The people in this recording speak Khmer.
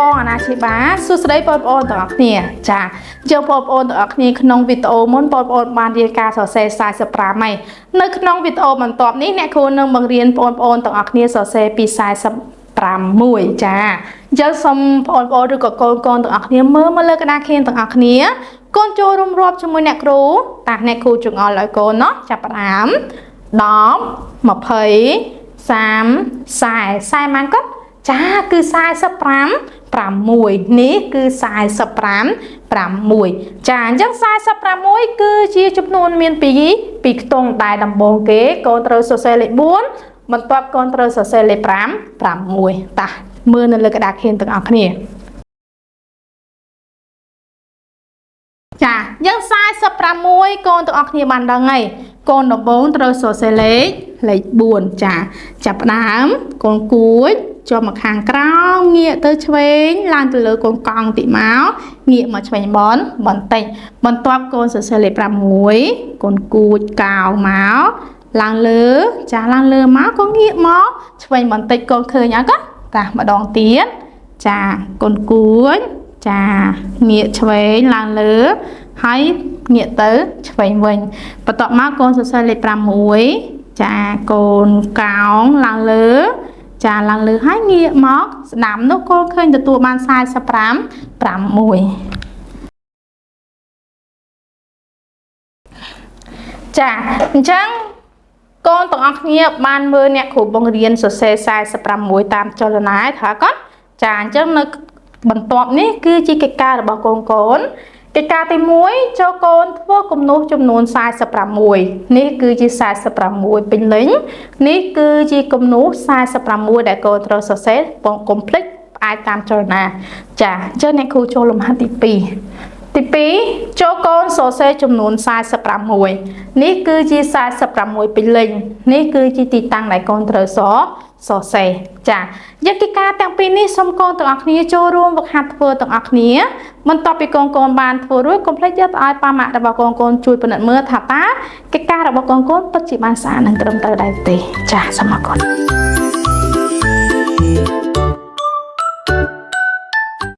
បងអាណាព្យាបាលសួស្តីបងប្អូនទាំងអស់គ្នាចាជើងបងប្អូនទាំងអស់គ្នាក្នុងវីដេអូមុនបងប្អូនបានរៀនការសរសេរ45ហើយនៅក្នុងវីដេអូបន្ទាប់នេះអ្នកគ្រូនឹងបង្រៀនបងប្អូនទាំងអស់គ្នាសរសេរពី46ចាអញ្ចឹងសូមបងប្អូនឬក៏កូនកូនទាំងអស់គ្នាមើលមកលើក្តារខៀនទាំងអស់គ្នាកូនចូលរួមរាប់ជាមួយអ្នកគ្រូតាអ្នកគ្រូចង្អុលឲ្យកូនណោះចាប់ផ្ដើម10 20 30 40 40ម៉ានគាត់ចាគឺ45 6នេះគឺ45 6ចាអញ្ចឹង46គឺជាចំនួនមានពីរពីខ្ទង់ដែលដំបូងគេកូនត្រូវសរសេរលេខ4បន្ទាប់កូនត្រូវសរសេរលេខ5 6តាមើលនៅលើក្តារខៀនទាំងអស់គ្នាចាយើង46កូនទាំងអស់គ្នាបានដឹងហើយកូនដំបូងត្រូវសរសេរលេខ4ចាចាប់ផ្ដើមកូនគួចជាប់មកខាងក្រោមងាកទៅឆ្វេងឡើងទៅលើកូនកង់តិចមកងាកមកឆ្វេងបនបន្តិចបន្ទាប់កូនសរសេរលេខ6កូនគួចកោមកឡើងលើចាឡើងលើមកក៏ងាកមកឆ្វេងបន្តិចកូនឃើញអត់កូនតាម្ដងទៀតចាកូនគួចចាងាកឆ្វេងឡើងលើហើយងាកទៅឆ្វេងវិញបន្ទាប់មកកូនសរសេរលេខ6ចាកូនកោងឡើងលើចាឡើងលើហើយងាកមកស្ដាំនោះកូនឃើញទទួលបាន45 6ចាអញ្ចឹងកូនទាំងអស់គ្នាបានមើលអ្នកគ្រូបង្រៀនសរសេរ46តាមចលនាឯថាកូនចាអញ្ចឹងនៅបន្ទាប់នេះគឺជាកិច្ចការរបស់កូនកូនកិច្ចការទី1ចូលកូនធ្វើគំនូសចំនួន46នេះគឺជា46ពេញលេញនេះគឺជាគំនូស46ដែលកូនត្រូវសរសេរកុំភ្លេចផ្អែកតាមចលនាចាអញ្ចឹងអ្នកគ្រូចូលលំហាត់ទី2ទី2ចូលកូនសរសេរចំនួន46នេះគឺជា46ពេញលេញនេះគឺជាទីតាំងដែលកូនត្រូវសរសេរចាយើងកិច្ចការទាំងពីរនេះសូមកូនទាំងអស់គ្នាចូលរួមវឹកហាត់ធ្វើទាំងអស់គ្នាបន្ទាប់ពីកូនកូនបានធ្វើរួចកុំភ្លេចយកទៅឲ្យប៉ាម៉ាក់របស់កូនកូនជួយពិនិត្យមើលថាតើកិច្ចការរបស់កូនកូនពិតជាបានស្អាតនិងត្រឹមត្រូវដែរទេចាសូមអរគុណ។